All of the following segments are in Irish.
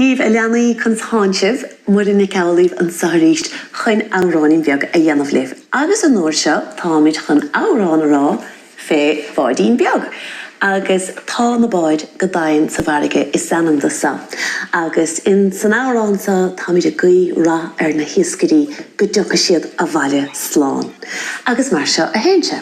daoibh, a leanaí, conas thánn sibh? Muireann Nic Amhlaoibh anseo arís chun amhráinín beag a dhéanamh libh. Agus an uair seo táimid chun amhrán a rá fé bháidín beag. Agus Tá na báid go domhain sa bhfarraige is ainm do so. Agus in san amhrán so táimid ag guí rath ar na hiascairí go dtiocfaidh siad abhaile slán. Agus mar seo a théann sé.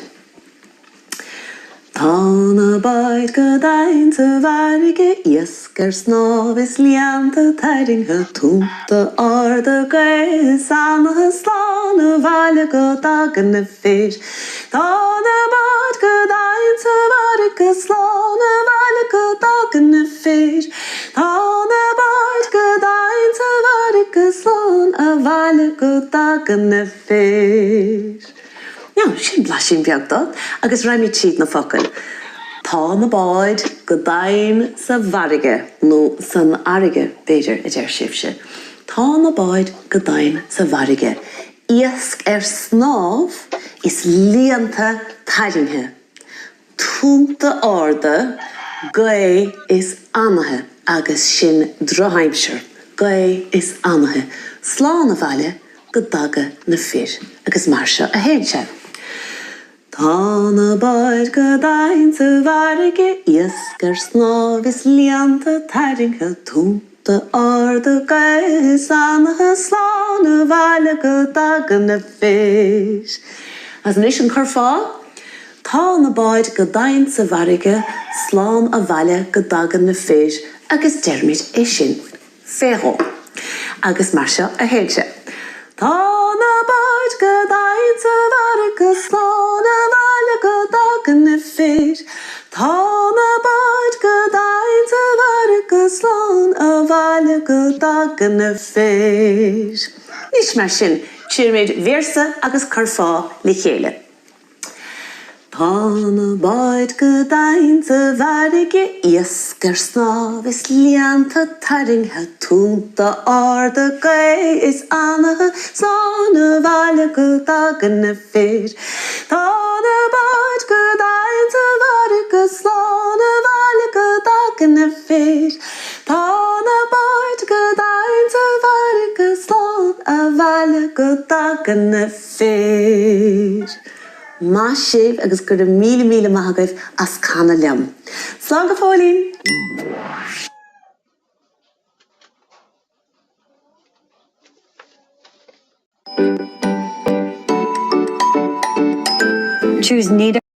Tá na báid go domhain sa bhfarraige, iasc ar snámh is líonta tarraingthe, tonnta arda, gaoth is anaithe, slán abhaile go dtaga na fir. Tá na báid go domhain sa bhfarraige, slán abhaile go dtaga na fir. Tá na báid go domhain sa bhfarraige, slán abhaile go dtaga na fir. Now, sin blaisín beag de, agus raghaimid tríd na focail. Tá na báid go domhain sa bhfarraige, nó san fharraige, b'fhéidir, a deir sibhse. Tá na báid go domhain sa bhfarraige, iasc ar snámh is líonta tarraingthe, tonnta arda, gaoth is anaithe, agus sin drochaimsir, gaoth is anaithe, slán abhaile go dtaga na fir, agus mar seo a théann sé. Tá na báid go domhain sa bhfarraige, iasc ar snámh is líonta tarraingthe, tonnta arda, gaoth is anaithe, slán abhaile go dtaga na fir. Agus anois an curfá. Tá na báid go domhain sa bhfarraige, slán abhaile go dtaga na fir agus deirimid é sin fé dhó. Agus mar seo a théann sé. Tá na báid go domhain sa bhfarraige, slán abhaile go dtaga na fir. Tá na báid go domhain sa bhfarraige, slán abhaile go dtaga na fir. Anois mar sin, triailfimid véarsa agus curfá le chéile. Tá na báid go domhain sa bhfarraige, iasc ar snámh is líonta tarraingthe, tonnta arda, gaoth is anaithe, slán abhaile go dtaga na fir. Tá na báid go domhain sa bhfarraige, slán abhaile go dtaga na fir. Tá na báid go domhain sa bhfarraige, slán abhaile go dtaga na fir. fir. Maith sibh agus go raibh míle míle maith agaibh as canadh liom. Slán go fóillín! Choose neither.